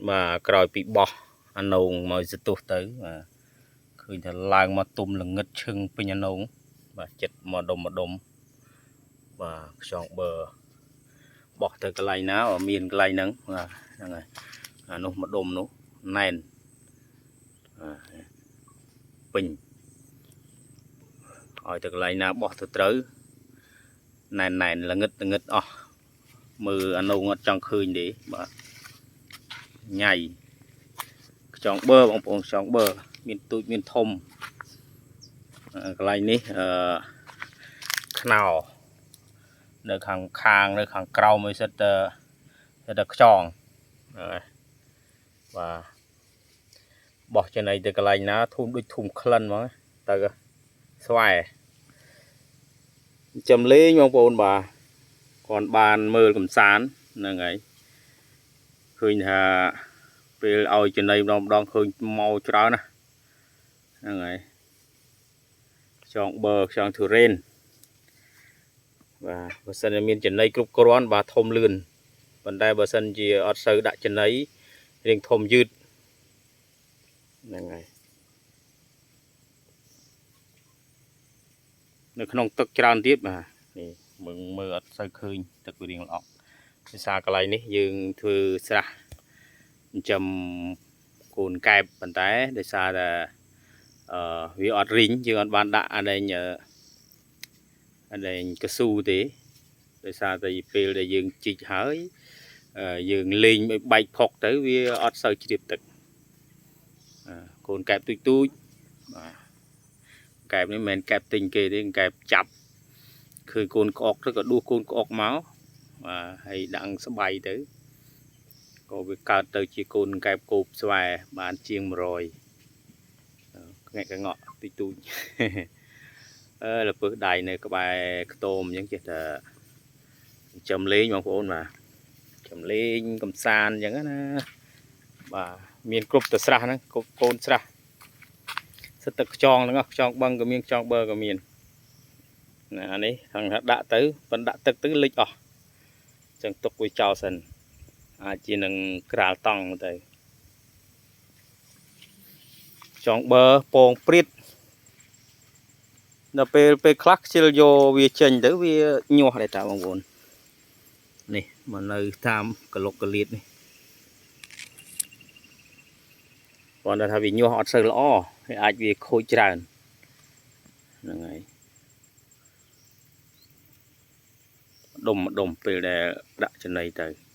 បាទក្រោយពីបោះអានងមកសទុះទៅបាទឃើញថាឡើងមកទុំល្ងិតឈឹងពេញអានងបាទចិត្តមកដុំមកដុំបាទខ្យងបើបោះទៅកន្លែងណាមានកន្លែងហ្នឹងបាទហ្នឹងហើយអានោះមកដុំនោះណែនបាទពេញឲ្យទៅកន្លែងណាបោះទៅត្រូវណែនណែនល្ងិតល្ងិតអស់មើលអានងអត់ចង់ឃើញទេបាទញ៉ៃខ្យងបើបងប្អូនខ្យងបើមានទូចមានធំកន្លែងនេះអឺខ្នោនៅខាងខាងនៅខាងក្រោមឲ្យសិតតែសិតតែខ្យងបាទបោះចំណីទៅកន្លែងណាធុំដូចធុំក្លិនហ្មងទៅស្វែចំលេងបងប្អូនបាទគាត់បានមើលកំសាន្តហ្នឹងហើយឃើញថាពេលឲ្យចំណីម្ដងម្ដងឃើញមកច្រើនណាស់ហ្នឹងហើយខ្យងបើខ្យងទុរេនបាទបើសិនជាមានចំណីគ្រប់គ្រាន់បាទធំលឿនប៉ុន្តែបើសិនជាអត់សូវដាក់ចំណីរៀងធំយឺតហ្នឹងហើយនៅក្នុងទឹកច្រើនទៀតបាទនេះមើលមើលអត់សូវឃើញទឹកវារៀងល្អក់ភាសាកន្លែងនេះយើងធ្វើស្រះចិញ្ចឹមកូនកែបប៉ុន្តែដោយសារតែអឺវាអត់រីងយើងអត់បានដាក់អានេះអានេះកស៊ូទេដោយសារតែពេលដែលយើងជីកហើយយើងលេងបែកផុកទៅវាអត់សូវជ្រាបទឹកកូនកែបទូចទូចបាទកែបនេះមិនមែនកែបទិញគេទេកែបចាប់ឃើញកូនក្អកទៅក៏ដួសកូនក្អកមកបាទហើយដាក់ស្បៃទៅក៏វាកើតទៅជាកូនកែបគោបស្វែបានជាង100ងែកងក់ទីទូចអឺលពឹសដៃនៅក្បែរខ្ទមអញ្ចឹងចេះតែចិញ្ចឹមលេងបងប្អូនបាទចំលេងកំសាន្តអញ្ចឹងណាបាទមានគ្រប់ទៅស្រះហ្នឹងគ្រប់កូនស្រះសិតតែខ្យងទាំងអស់ខ្យងបឹងក៏មានខ្យងបើក៏មានណាអានេះខាងថាដាក់ទៅប៉ុន្តែដាក់ទឹកទៅលិចអស់អញ្ចឹងទុកវាចោលសិនអាចជានឹងក្រាលតង់ទៅខ្យងបើពងព្រាតដល់ពេលពេលខ្លះខ្ជិលយកវាចេញទៅវាញាស់ដែរតាបងប្អូននេះមកនៅតាមកលុកកលៀតនេះគាត់ថាវាញាស់អត់សូវល្អវាអាចវាខូចច្រើនហ្នឹងហើយដុំដុំពេលដែលដាក់ចំណីទៅ